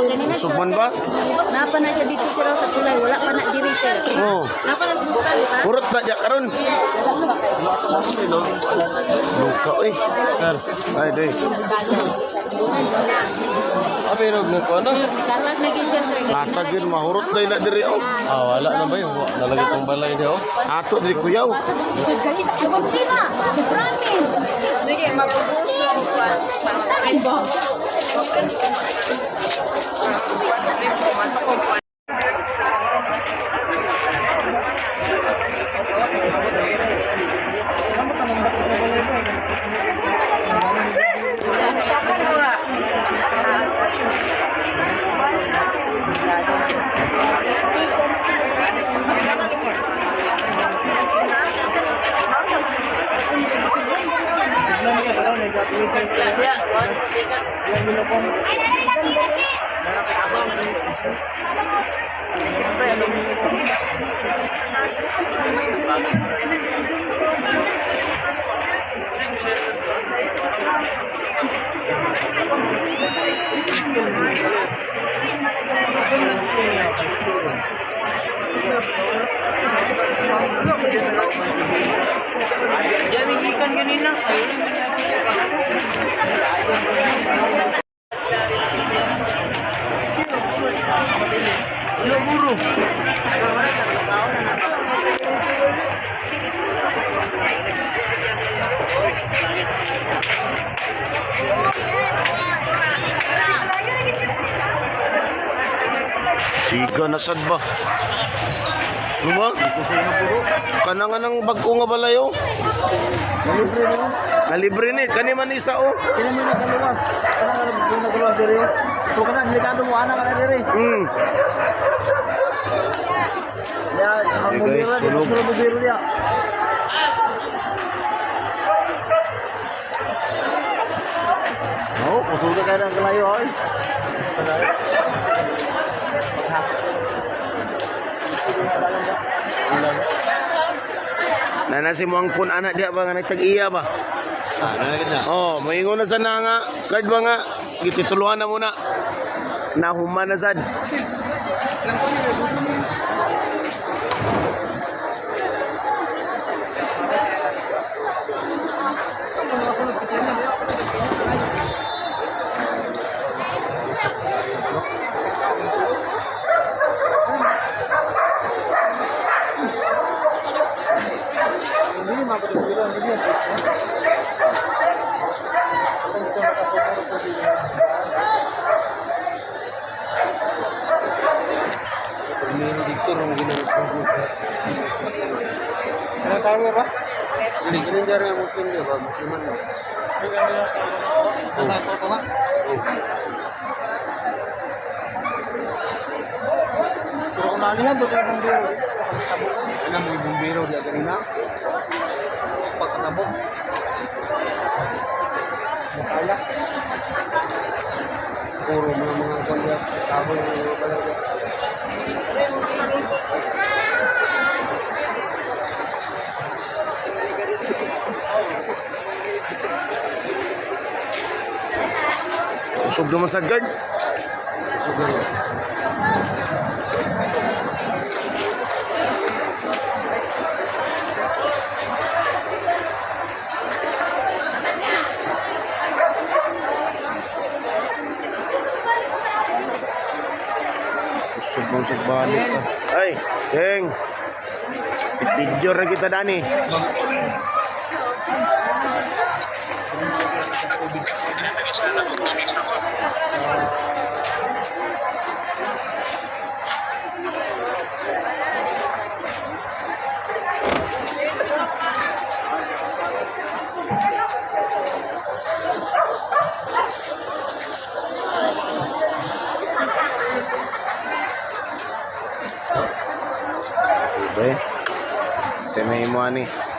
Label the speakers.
Speaker 1: Usog man ba?
Speaker 2: Napa na siya dito sir sa tulay, wala pa na diri sir.
Speaker 1: Oh.
Speaker 2: Napa na sa bustan, di ba?
Speaker 1: Hurot na diya karon. Luka eh. Sir, ay day.
Speaker 3: Ah, pero nagkuha na.
Speaker 2: Nikalag na gyud siya sir.
Speaker 1: Latag yun, mahurot na yun na diri oh.
Speaker 3: Ah, wala na ba yun? Nalagay itong balay niya, oh.
Speaker 1: Ato diri kuyaw.
Speaker 2: Promise.
Speaker 4: Sige, mag-ubos lang.
Speaker 1: Siga na sad ba? Ano ba? Kana nga ng bag-o nga balay oh.
Speaker 5: Nalibre ni.
Speaker 1: Nalibre ni kani man isa oh.
Speaker 5: Kini mo nagaluwas. Kana nga nagaluwas diri. Pero kana delikado mo ana kana diri. Ya, ang
Speaker 1: Hey, guys,
Speaker 5: bumbiro di
Speaker 1: sunog.
Speaker 5: sunog bumbiro dia. Oh, kusuga kaya ng kalayo oy.
Speaker 1: Nana si muang kun anak dia ba nga nagtag-iya ba?
Speaker 3: Ah, nalagay na.
Speaker 1: Oh, maingon na sana nga card ba nga gitituluan na muna. Nahuman na sad.
Speaker 5: Hindi mabot bumbiro hindi.
Speaker 3: Pag dito, nung ginagawa ko.
Speaker 5: Ano tayo ba?
Speaker 3: Dili, ganun dyan ang Muslim niya ba? Musliman na.
Speaker 5: Pero kung nalihan do kay bumbiro.
Speaker 3: Ano mo yung bumbiro diya ganina? Pagkatabok.
Speaker 5: Makaya.
Speaker 3: Puro mga mga kanya. Kahoy mga balay diya.
Speaker 1: Usog naman sa guard.
Speaker 3: So, ganun.
Speaker 1: Usog mong sugbalik ka. Ay, sing. Video ra kita dani. Okay. Ito may mo ani.